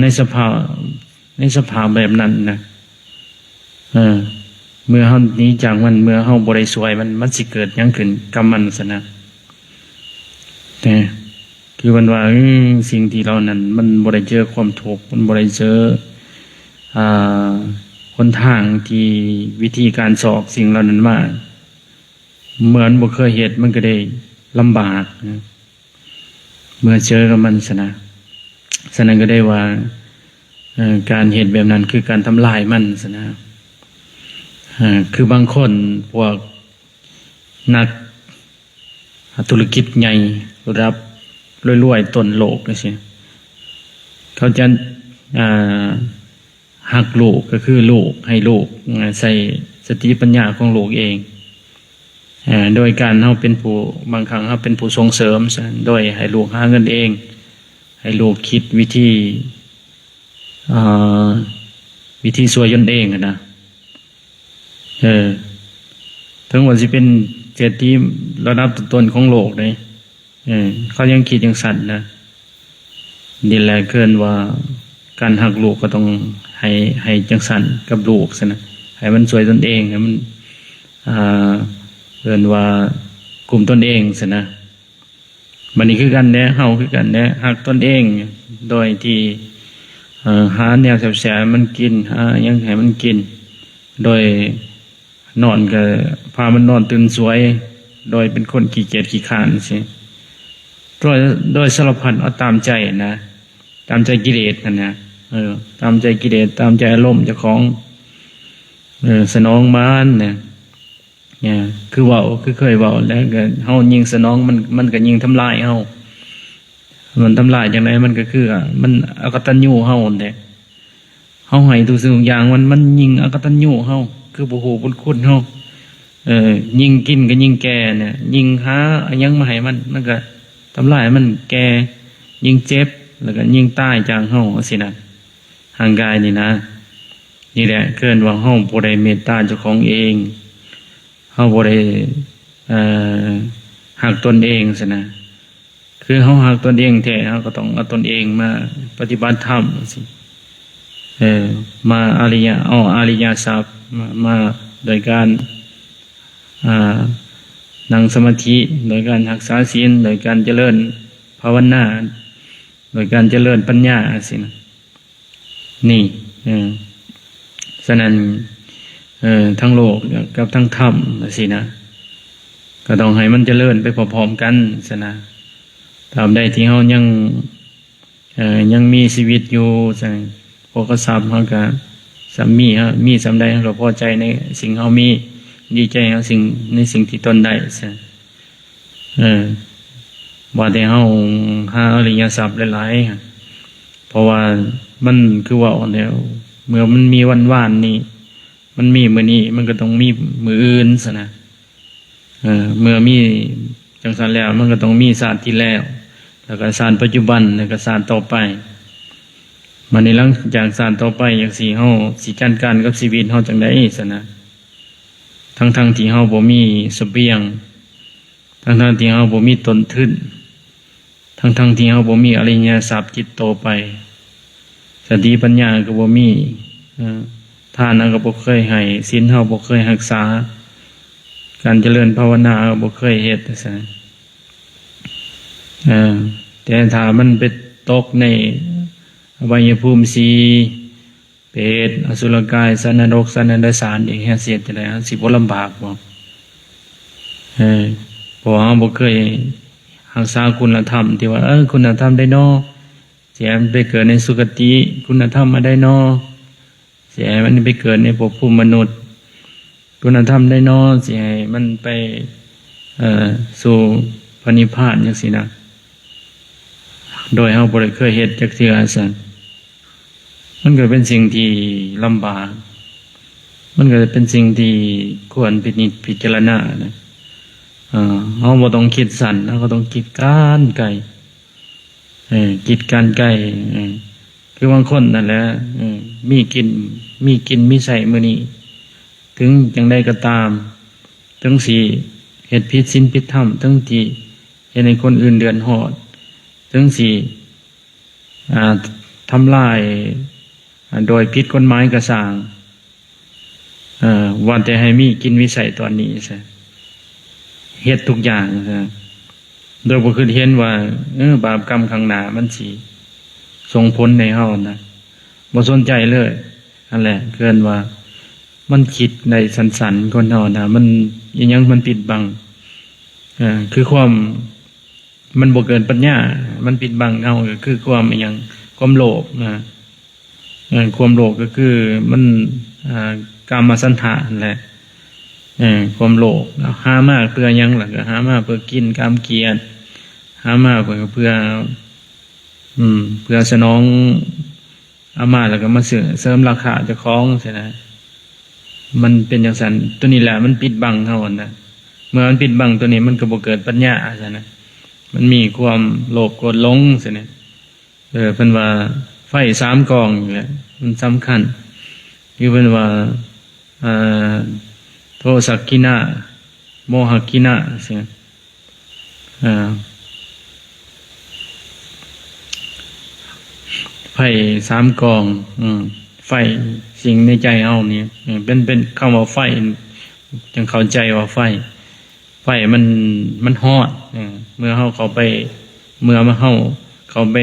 ໃນສະພາບ ໃນສະພາບແບບນັ້ນນະ, ເອີ ເມື່ອເຮົາໜີຈາກມັນ, ເມື່ອເຮົາບໍ່ໄດ້ຊ່ວຍມັນ, ມັນຊິເກີດຫຍັງຂຶ້ນກັບມັນຊັ້ນນະ? ແຕ່ຄືມັນວ່າ ເອີ ສິ່ງທີ່ເຮົານັ້ນ ມັນບໍ່ໄດ້ເຈີຄວາມທຸກ, ມັນບໍ່ໄດ້ເຈີ ອ່າ ຫົນທາງທີ່ ວິທີການຊອກສິ່ງເຫຼົ່ານັ້ນມາ, ເມື່ອມັນບໍ່ເຄີຍເຮັດ ມັນກໍໄດ້ລຳບາກນະ ເມື່ອເຈີກັບມັນຊັ້ນນະ. ສະນັ້ນກໍໄດ້ວ່າ ເອີ ການເຮັດແບບນັ້ນຄືການທຳລາຍມັນຊັ້ນນະ. ເອີ ຄືບາງຄົນ ພວກນັກທຸລະກິດໃຫຍ່ ລະດັບລວຍໆ ຕົ້ນໂລກຈັ່ງຊີ້ ເຂົາຈະ ອ່າ ຮັກລູກກໍຄືລູກ ໃຫ້ລູກ ເອີ ໃຊ້ສະຕິປັນຍາຂອງລູກເອງ ເອີ ໂດຍການເຮົາເປັນຜູ້ ບາງຄັ້ງເຮົາເປັນຜູ້ສົ່ງເສີມ ໂດຍໃຫ້ລູກຫາເງິນເອງ, ໃຫ້ລູກຄິດວິທີ ເອີ ວິທີຊ່ວຍຕົນເອງຫັ້ນນະ. ເອີ ເຖິງວ່າຊິເປັນເສດຖີລະດັບຕົ້ນໆຂອງໂລກເດ້ ເອີ ເຂົາຍັງຄິດຈັ່ງຊັ້ນນະ. ນີ້ແຫຼະເອີ້ນວ່າການຮັກລູກກໍຕ້ອງໃຫ້ ໃຫ້ຈັ່ງຊັ້ນກັບລູກຊັ້ນນະ, ໃຫ້ມັນຊ່ວຍຕົນເອງ, ໃຫ້ມັນ ອ່າ ເອີ້ນວ່າກຸ້ມຕົນເອງຊັ້ນນະ. ບັດນີ້ຄືກັນແຫຼະ, ເຮົາຄືກັນແຫຼະ, ຮັກຕົນເອງໂດຍທີ່ ເອີ ຫາແນວແຊບໆໃຫ້ມັນກິນ, ຫາຫຍັງໃຫ້ມັນກິນ, ໂດຍ ນອນກໍພາມັນນອນຕື່ນສວຍ ໂດຍເປັນຄົນຂີ້ກຽດຂີ້ຄ້ານຊີ້ ໂດຍ ໂດຍສາລະພັດເອົາຕາມໃຈນະ, ຕາມໃຈກິເລດຫັ້ນນະ, ເອີ ຕາມໃຈກິເລດ ຕາມໃຈອາລົມເຈົ້າຂອງ, ເອີ ສະໜອງມານນະ. ເອີ ຄືເວົ້າ ຄືເຄີຍເວົ້າແຫຼະ, ກໍເຮົາຍິ່ງສະໜອງ ມັນ ມັນກໍຍິ່ງທຳລາຍເຮົາ. ມັນທຳລາຍຈັ່ງໃດ? ມັນກໍຄື ມັນອະກະຕັນຍູເຮົາຫັ້ນແຫຼະ. ເຮົາໃຫ້ທຸກສິ່ງທຸກຢ່າງມັນ, ມັນຍິ່ງອະກະຕັນຍູເຮົາ, ຄືບໍ່ຮູ້ບຸນຄຸນເຮົາ. ເອີ ຍິ່ງກິນກໍຍິ່ງແກ່ນະ, ຍິ່ງຫາອີ່ຫຍັງມາໃຫ້ມັນ, ມັນກໍທຳລາຍໃຫ້ມັນແກ່, ຍິ່ງເຈັບ ແລ້ວກໍຍິ່ງຕາຍຈາກເຮົາ ຈັ່ງຊີ້ນະ, ຮ່າງກາຍນີ້ນະ. ນີ້ແຫຼະ ເອີ້ນວ່າເຮົາບໍ່ໄດ້ເມດຕາເຈົ້າຂອງເອງ, ເຮົາບໍ່ໄດ້ ເອີ ຮັກຕົນເອງຊັ້ນນະ. ຄືເຮົາຮັກຕົນເອງແທ້ ເຮົາກໍຕ້ອງເອົາຕົນເອງມາປະຕິບັດທຳ ຈັ່ງຊີ້ ເອີ ມາອະລິຍະ ເອົາອະລິຍະສັບມາ ມາໂດຍການ ອ່າ ນັ່ງສະມາທິ, ໂດຍການຮັກສາສິນ, ໂດຍການຈະເລີນພາວະນາ, ໂດຍການຈະເລີນປັນຍາ ຈັ່ງຊີ້ນະ. ນີ້ ເອີ ສະນັ້ນ ເອີ ທັງໂລກກັບທັງທຳ ຈັ່ງຊີ້ນະ ກໍຕ້ອງໃຫ້ມັນຈະເລີນໄປພ້ອມໆກັນຊັ້ນນະ. ຕາບໃດທີ່ເຮົາຍັງ ເອີ ຍັງມີຊີວິດຢູ່ ພວກກະສັບເຮົາກໍ ສ່ຳມີ ເຮົາມີສ່ຳໃດ ເຮົາກໍພໍໃຈໃນສິ່ງເຮົາມີ, ດີໃຈເຮົາສິ່ງ ໃນສິ່ງທີ່ຕົນໄດ້ຊະ. ເອີ ວ່າແຕ່ເຮົາຫາອະລິຍະຊັບຫຼາຍໆ ເພາະວ່າມັນຄືເວົ້າແລ້ວ ເມື່ອມັນມີວັນວານນີ້ ມັນມີມື້ນີ້ ມັນກໍຕ້ອງມີມື້ອື່ນຊັ້ນນະ. ເອີ ເມື່ອມີຈັ່ງຊັ້ນແລ້ວ ມັນກໍຕ້ອງມີຊາດທີ່ແລ້ວ ແລ້ວກໍຊາດປັດຈຸບັນ ແລ້ວກໍຊາດຕໍ່ໄປ. ບາດນີ້ຫຼັງຈາກຊາດຕໍ່ໄປຈັ່ງຊີ້ ເຮົາຊິຈັດການກັບຊີວິດເຮົາຈັ່ງໃດຊັ້ນນະ? ທັງໆທີ່ເຮົາບໍ່ມີສະບຽງ, ທັງໆທີ່ເຮົາບໍ່ມີຕົ້ນທຶນ, ທັງໆທີ່ເຮົາບໍ່ມີອະລິຍະຊັບຕິດໂຕໄປ, ສະຕິປັນຍາກໍບໍ່ມີ, ເອີ ທານເຮົາກໍບໍ່ເຄີຍໃຫ້, ສິນເຮົາບໍ່ເຄີຍຮັກສາ, ການຈະເລີນພາວະນາເຮົາບໍ່ເຄີຍເຮັດ ຈັ່ງຊັ້ນ. ເອີ ແຕ່ຖ້າມັນໄປຕົກໃນອະບາຍພູມສີ່ ເປດ, ອະສຸລະກາຍ, ສັດນະລົກ, ສັດເດຍລະສານອີກ ເຮົາຊິເຮັດຈັ່ງໃດ? ເຮົາຊິບໍ່ລຳບາກບໍ່? ເອີ ເພາະເຮົາບໍ່ເຄີຍຮັກສາຄຸນນະທຳທີ່ວ່າ ເອີ ຄຸນນະທຳໃດນໍ ຊິໃຫ້ມັນໄປເກີດໃນສຸຄະຕິ, ຄຸນນະທຳອັນໃດນໍ ຊິໃຫ້ມັນໄປເກີດໃນພົບພູມມະນຸດ, ຄຸນນະທຳໃດນໍ ຊິໃຫ້ມັນໄປ ເອີ ສູ່ພະນິບພານ ຈັ່ງຊີ້ນະ. ໂດຍເຮົາບໍ່ໄດ້ເຄີຍເຮັດຈັກເທື່ອຊັ້ນ ມັນກໍເປັນສິ່ງທີ່ລຳບາກ, ມັນກໍເປັນສິ່ງທີ່ຄວນພິນິດພິຈາລະນານະ. ເອີ ເຮົາບໍ່ຕ້ອງຄິດສັ້ນ, ເຮົາກໍຕ້ອງຄິດການໄກ, ເອີ ຄິດການໄກ. ເອີ ຄືບາງຄົນນັ້ນແຫຼະ ເອີ ມີກິນ ມີກິນມີໃຊ້ມື້ນີ້, ເຖິງຈັ່ງໃດກໍຕາມ, ເຖິງຊິເຮັດຜິດສິນຜິດທຳ, ເຖິງຊິເຮັດໃຫ້ຄົນອື່ນເດືອດຮ້ອນ, ເຖິງຊິ ອ່າ ທຳລາຍ ອ່າ ໂດຍຜິດກົດໝາຍກໍຊ່າງ, ເອີ ວ່າແຕ່ໃຫ້ມີກິນມີໃຊ້ຕອນນີ້ຊະ, ເຮັດທຸກຢ່າງຊະ ໂດຍບໍ່ຄິດເຫັນວ່າ ເອີ ບາບກຳຂ້າງໜ້າມັນຊິສົ່ງຜົນໃຫ້ເຮົານະ, ບໍ່ສົນໃຈເລີຍ. ອັນແຫຼະ ເອີ້ນວ່າມັນຄິດໄດ້ສັ້ນໆ ຄົນເຮົານະ, ມັນ ອີຫຍັງມັນປິດບັງ, ເອີ ຄືຄວາມ ມັນບໍ່ເກີດປັນຍາ, ມັນປິດບັງເຮົາ ກໍຄືຄວາມອີຫຍັງ? ຄວາມໂລບນະ. ເອີ ຄວາມໂລບກໍຄືມັນ ອ່າ ກາມະສັນທະຫັ້ນແຫຼະ. ເອີ ຄວາມໂລບ ເຮົາຫາມາເພື່ອຫຍັງລະ? ກໍຫາມາເພື່ອກິນ, ກາມກຽດ, ຫາມາເພື່ອ ເພື່ອ ອືມ ເພື່ອສະໜອງ ເອົາມາແລ້ວກໍມາເສີມ ເສີມລາຄາເຈົ້າຂອງຊີ້ນະ. ມັນເປັນຈັ່ງຊັ້ນ, ຕົວນີ້ແຫຼະມັນປິດບັງເຮົາຫັ້ນນະ. ເມື່ອມັນປິດບັງຕົວນີ້ ມັນກໍບໍ່ເກີດປັນຍາຊັ້ນນະ, ມັນມີຄວາມໂລບໂກດຫຼົງຊີ້ນະ. ເອີ ເພິ່ນວ່າໄຟສາມກອງນີ້ແຫຼະ ມັນສຳຄັນ, ຄືເພິ່ນວ່າ ອ່າ ໂທສັກກິນະ ໂມຫັກກິນະ ຊີ້ນະ. ອ່າ ໄຟສາມກອງ ອືມ ໄຟ ສິ່ງໃນໃຈເຮົານີ້ ເປັນ ເປັນຄຳວ່າໄຟ ຈັ່ງເຂົ້າໃຈວ່າໄຟ ໄຟມັນ ມັນຮ້ອນ. ເມື່ອເຮົາເຂົ້າໄປ ເມື່ອເຮົາເຂົ້າໄປ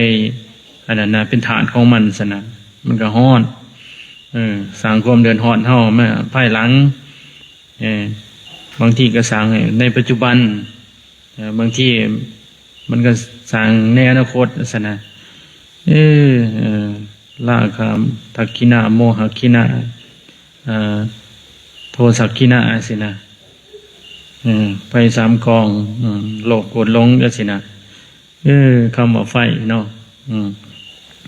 ອັນນັ້ນນະ ເປັນທາດຂອງມັນຊັ້ນນະ ມັນກໍຮ້ອນ. ເອີ ສ້າງຄວາມເດືອດຮ້ອນເຮົາມາພາຍຫຼັງ. ເອີ ບາງທີກໍສ້າງໃນປັດຈຸບັນ, ເອີ ບາງທີມັນກໍສ້າງໃນອະນາຄົດຊັ້ນນະ. ເອີ ເອີ ລາຄະທັກກິນະ ໂມຫັກກິນະ ເອີ ໂທສັກກິນະ ຊີ້ນະ. ເອີ ໄຟສາມກອງ ເອີ ໂລບໂກດຫຼົງ ຈັ່ງຊີ້ນະ. ເອີ ຄຳວ່າໄຟເນາະ ເອີ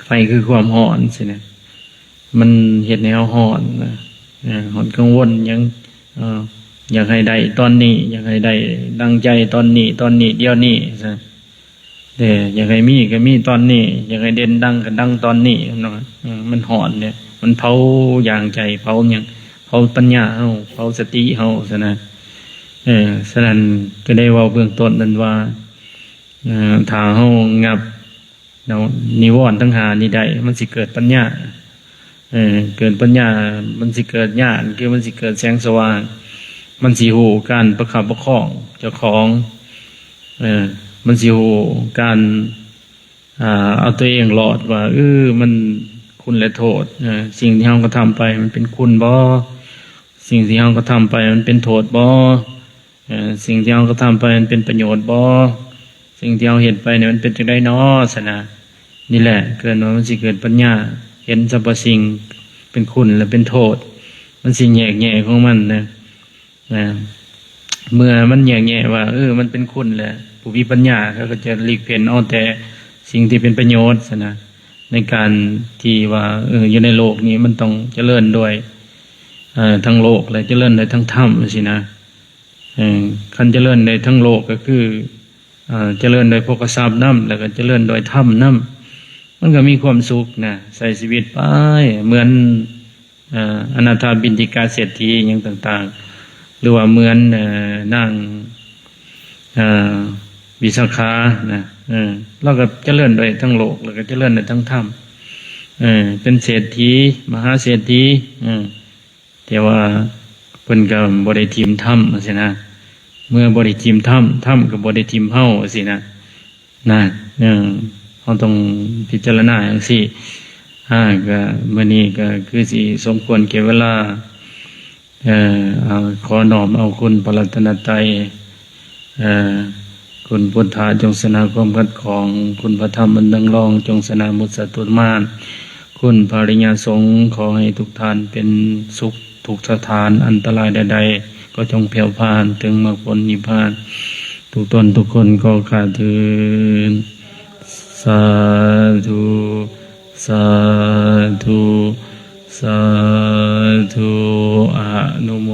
ໄຟຄືຄວາມຮ້ອນຊີ້ນະ, ມັນເຮັດໃຫ້ເຮົາຮ້ອນນະ. ເອີ ຮ້ອນກັງວົນຫຍັງ ເອີ ຢາກໃຫ້ໄດ້ຕອນນີ້ ຢາກໃຫ້ໄດ້ດັ່ງໃຈຕອນນີ້ ຕອນນີ້ ດຽວນີ້ຊະ. ແຕ່ຢາກໃຫ້ມີກໍມີຕອນນີ້ ຢາກໃຫ້ເດັ່ນດັງກໍດັງຕອນນີ້ເນາະ. ເອີ ມັນຮ້ອນເດ້ ມັນເຜົາຢາງໃຈ ເຜົາຫຍັງ ເຜົາປັນຍາເຮົາ ເຜົາສະຕິເຮົາຊັ້ນນະ. ເອີ ສະນັ້ນກໍໄດ້ເວົ້າເບື້ອງຕົ້ນນັ້ນວ່າ ເອີ ຖ້າເຮົາງັບ ແນວນິວອນທັງຫ້ານີ້ໄດ້ ມັນຊິເກີດປັນຍາ. ເອີ ເກີດປັນຍາ ມັນຊິເກີດຍານ ຄືມັນຊິເກີດແສງສະຫວ່າງ, ມັນຊິຮູ້ການປະຄັບປະຄອງເຈົ້າຂອງ, ເອີ ມັນຊິຮູ້ການ ອ່າ ເອົາຕົວເອງລອດວ່າ ເອີ ມັນຄຸນ ແລະ ໂທດ, ເອີ ສິ່ງທີ່ເຮົາກະທຳໄປມັນເປັນຄຸນບໍ່? ສິ່ງທີ່ເຮົາກະທຳໄປມັນເປັນໂທດບໍ່? ເອີ ສິ່ງທີ່ເຮົາກະທຳໄປມັນເປັນປະໂຫຍດບໍ່? ສິ່ງທີ່ເຮົາເຮັດໄປນີ້ມັນເປັນຈັ່ງໃດນໍ? ຊັ້ນນະ. ນີ້ແຫຼະເອີ້ນວ່າມັນຊິເກີດປັນຍາ ເຫັນສັບພະສິ່ງ ເປັນຄຸນ ແລະ ເປັນໂທດ ມັນຊິແຍກແຍະຂອງມັນນະ. ນະ ເມື່ອມັນແຍກແຍະວ່າ ເອີ ມັນເປັນຄຸນແຫຼະ ຜູ້ມີປັນຍາເຂົາກໍຈະຫຼີກເວັ້ນເອົາແຕ່ສິ່ງທີ່ເປັນປະໂຫຍດຊັ້ນນະ ໃນການທີ່ວ່າ ເອີ ຢູ່ໃນໂລກນີ້ມັນຕ້ອງຈະເລີນດ້ວຍ ເອີ ທັງໂລກ ແລະ ຈະເລີນດ້ວຍທັງທຳ ຈັ່ງຊີ້ນະ. ເອີ ຄັນຈະເລີນໄດ້ທັງໂລກກໍຄື ເອີ ຈະເລີນໂດຍໂພຄະຊັບນຳ ແລ້ວກໍຈະເລີນໂດຍທຳນຳ ມັນກໍມີຄວາມສຸກນະ ໃຊ້ຊີວິດໄປເໝືອນ ເອີ ອະນາຖາບິນຕິກະເສດຖີຫຍັງຕ່າງໆ ຫຼືວ່າເໝືອນ ເອີ ນາງ ເອີ ວິສາຂານະ ເອີ ລາວກໍຈະເລີນໄດ້ທັງໂລກ ແລ້ວກໍຈະເລີນໄດ້ທັງທຳ ເອີ ເປັນເສດຖີ ມະຫາເສດຖີ ເອີ ແຕ່ວ່າເພິ່ນກໍບໍ່ໄດ້ຖິ້ມທຳ ຈັ່ງຊີ້ນະ ເມື່ອບໍ່ໄດ້ຖິ້ມທຳ ທຳກໍບໍ່ໄດ້ຖິ້ມເຮົາ ຈັ່ງຊີ້ນະ ນະ ເອີ ເຮົາຕ້ອງພິຈາລະນາຈັ່ງຊີ້. ອາ ກະມື້ນີ້ກະຄືຊິສົມຄວນແກ່ເວລາ ເອີ ເອົາ ຂໍນ້ອມເອົາຄຸນພະລັດຕະນະໄຕ ເອີ ຄຸນພຸດທະຈົ່ງຊະນະຄວາມຂັດຂ້ອງ, ຄຸນພະທຳອັນເໜືອງລອງຈົ່ງຊະນະມຸດສະຕູມານ, ຄຸນພະລິຍະສົງ ຂໍໃຫ້ທຸກທ່ານເປັນສຸກທຸກສະຖານ, ອັນຕະລາຍໃດໆກໍຈົ່ງແຜ່ວຜ່ານເຖິງມາກຜົນນິບພານ ທຸກຕົນທຸກຄົນກໍກາເທີນ. ສາທຸ ສາທຸ ສາທຸ ອະນຸໂມ